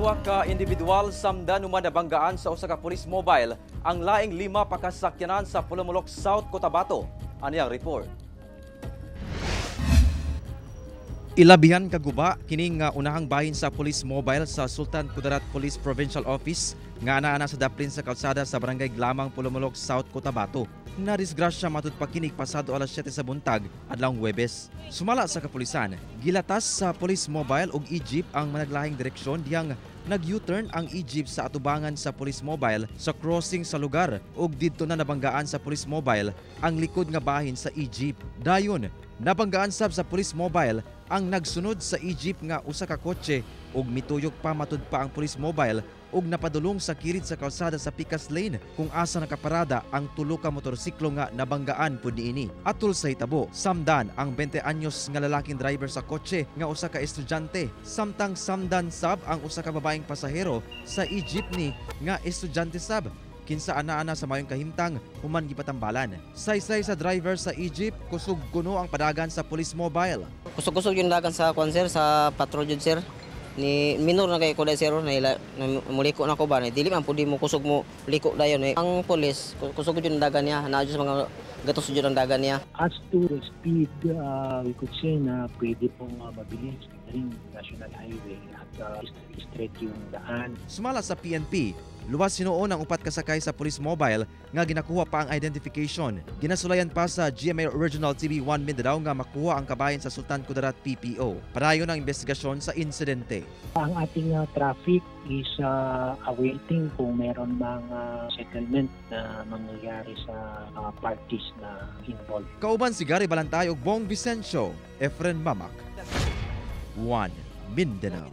Duha ka individual samdan human nabanggaan sa usa ka police mobile ang laing lima pa ka sakyanan sa Polomolok South, Cotabato. Ani ang report. Ilabihan kaguba kining nga unahang bahin sa police mobile sa Sultan Kudarat Police Provincial Office nga ana-ana sa daplin sa kalsada sa Barangay Glamang, Polomolok South, Cotabato. Nadisgrasya matud pa kinig pasado alas 7 sa buntag adlawng Huwebes. Sumala sa kapulisan, gilatas sa police mobile ug e-jeep ang managlahing direksyon diyang nag-U-turn ang e-jeep sa atubangan sa police mobile sa crossing sa lugar ug didto na nabanggaan sa police mobile ang likod nga bahin sa e-jeep. Dayon, nabanggaan sab sa police mobile ang nagsunod sa e-jeep nga usa ka kotse ug mituyok pa matud pa ang police mobile ug napadulong sa kilid sa kalsada sa Picas Lane kung asa nakaparada ang tulo ka motorsiklo nga nabanggaan pud niini. Atol sa hitabo, samdan ang 20 anyos nga lalaking driver sa kotse nga usa ka estudyante, samtang samdan sab ang usa ka babaeng pasahero sa e-jeepney nga estudyante sab kinsa ana-ana sa mayong kahimtang human gipatambalan. Saysay sa driver sa e-jeep, kusog kuno ang padagan sa police mobile. Kusog-kusog yung dagan sa kwan, sir, sa patrol jud, sir. Ni minor na kay ko dai, sir, na ila na muliko na ko ba ni dili man pud mo kusog mo liko dayon eh. Ang pulis kusog jud ang dagan niya, naa jud sa mga gatos jud ang dagan niya. As to the speed, we could say na pwede pong mabilis rin national highway at straight yung daan. Sumala sa PNP, luwas sinuon ang upat kasakay sa police mobile nga ginakuha pa ang identification. Ginasulayan pa sa GMA Original TV 1 Mindanao nga makuha ang kabahin sa Sultan Kudarat PPO. Padayon ang investigasyon sa insidente. Ang ating traffic is awaiting kung meron mga settlement na mangyayari sa parties na involved. Kauban si Gary Balantay ug Bong Vicencio, Efren Mamak. 1 Mindanao.